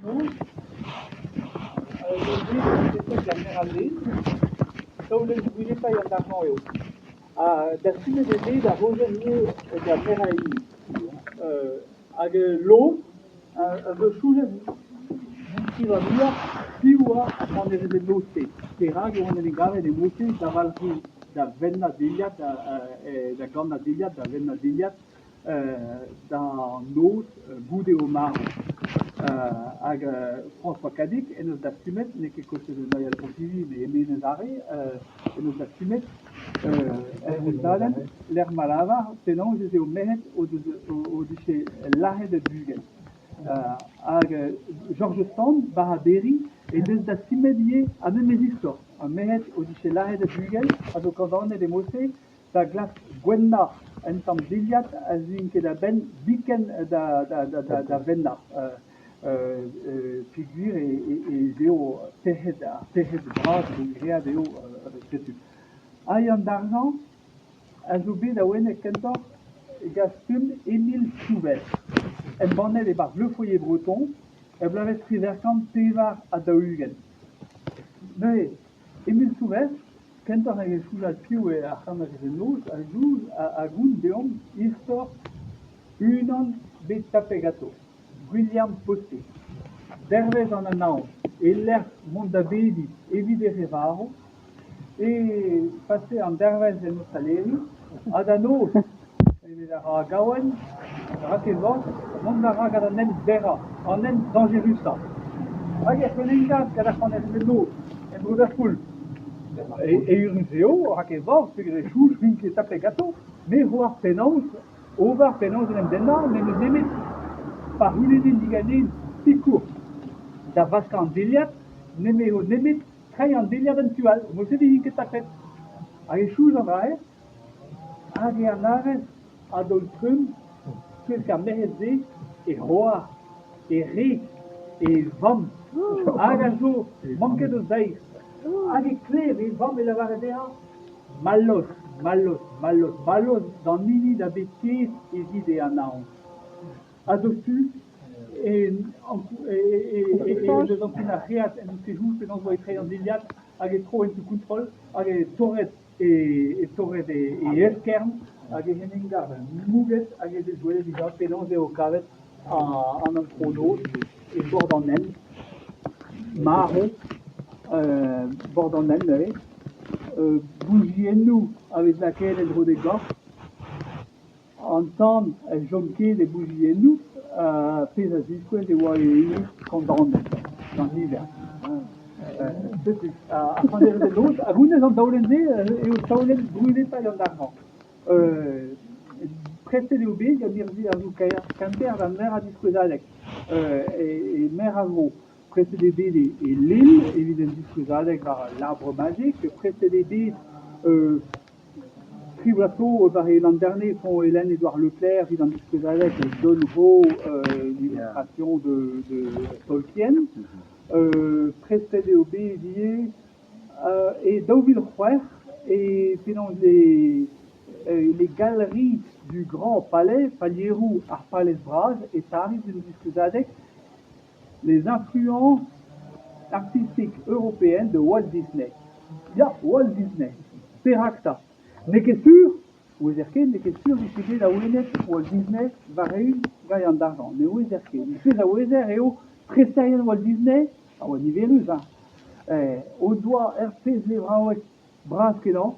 Noz zo bet betek ar Meralez, taolenn brudetañ an armañ eo. Ha dastumet eo bet ar vojenn ivez gant Meraini. Hag lod a zo soñjet skrivañ muioc'h piv oa ar c'hanerezed noz-se. Perak e oant en em gavet e mod-se da valc'hiñ da vennañ dilhad, da gannañ dilhad, da vennañ dilhad d'an noz goude o marv. Hag François Cadic en deus dastumet, n'eo ket kostez un ael Pontivy met e Menez Are, en deus dastumet ur gontadenn lec'h ma lavar penaos ez eo merc'hed o dije lazhet ur bugel. Hag George Sand, Baraberry, en deus dastumet ivez ar memes istor. Ar merc'hed o dije lazhet ur bugel a zo kondaonet e mod-se da glask gwennañ un tamm dilhad a zeuint ket a-benn biken da vennañ. Peogwir ez eo pec'hed ar pec'hed bras zo graet eo setu. Ha Yann Darzan a zo bet awenet kentoc'h gant stumm Émile Souvestre, embannet e-barzh Le Foyer Breton er bloavezh 1844. Neuze, Émile Souvestre, kentoc'h eget soñjal piv eo ar c'hanerezed-noz a gont deomp istor unan bet tapet ganto, Gwilherm Poste. Dervezh an Anaon, e-lec'h mont da bediñ evit e re varv, e pase an dervezh en ostaleri ha da noz evit ar ra gaouenn, ra ket forzh, mont a ra gant an hent berrañ, an hent dañjerusañ. Hag ec'h en em gav gant ar c'hanerezed-noz en-dro d'ar poull. Eürus eo, rak e forzh peogwir e soñj n'int ket tapet ganto, me 'oar penaos ober, penaos en em dennañ, n'em eus nemet pa c'houlennin diganin sikour da vaskañ an dilhad, n'em eus nemet treiñ an dilhad en tu all, mod-se ne vin ket tapet. Hag e soñj an dra-se, hag e anavez a-daol-trumm touesk ar merc'hed-se e c'hoar, e wreg, e vamm, hag a zo manket o-zeir. Hag e klev e vamm e lavare dezhañ mallozh, mallozh, mallozh, mallozh d'an hini da bet ket evit e anaon. Ha diouzhtu e deus ankounac'heat en deus ket soñj penaos 'oa etre an dilhad hag e tro en tu kontrol hag e torret e torret e eskern hag e en em gav mouget hag e vez gwelet dija penaos eo kavet an antronoz e bord an hent, marv bord an hent neuze. Boujiennoù a vez lakaet en-dro d'e gorf. An tan a chom ket e boujiennoù, pezh a ziskouez e oa e ene kondaonet d'an niver. Setu ar c'hanerezed-noz hag honnezh an daolenn-se eo taolenn brudetañ an argant. Prestet eo bet gant mirdi arzoù-kaer Kemper da meur a diskouezadeg e meur a vro. Prestet eo bet e Lille evit un diskouezadeg war L'Arbre magique, prestet eo bet Tri bloaz zo war e Landerne font Hélène Édouard Leclerc evit an diskouezadeg Don Ho, l'illustration de Tolkien. Prestet eo bet ivez e 2006 e penaos les galeries du Grand Palais, palieroù ar Palez Bras e Pariz un diskouezadeg Les influences artistiques européennes de Walt Disney. Ya, Walt Disney. Perak 'ta? N'eo ket sur, ouezer ket, n'eo ket sur 'vije bet awenet Walt Disney war-eeun gant an argant. Ne ouezer ket. Ar pezh a ouezer eo treserien Walt Disney, a oa niverus, hein, o doa ur pezh levraoueg bras-kenañ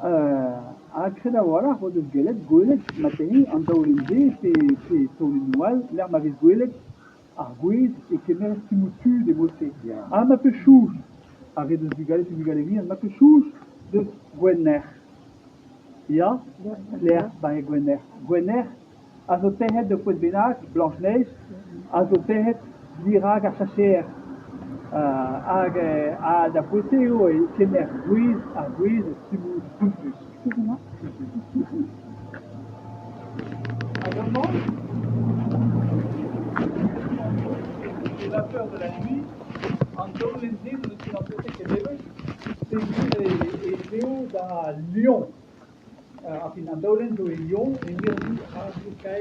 ha kred a-walc'h o deus gellet gwelet marteze an daolenn-se pe taolennoù all lec'h ma vez gwelet ar gwez e kemer stummoù tud e mod-se. Ha ma peus soñj, ar re deus bugale pe bugale vihan, ma peus soñj deus Gwennerc'h. Ya, lec'h bae Gwennerc'h. Gwennerc'h a zo tec'het d'ur poent bennak, Blanche-Neige, a zo tec'het dirak ar chaseer. Hag ha da poent-se eo e kemer gwez ar gwez stummoù spontus. Hag amañ, Les vapeurs de la nuit, an daolenn-se n'eus ket ampechet kennebeut, peogwir ez eo da Lyon. Enfin, an daolenn zo e Lyon, e mirdi arzoù-kaer.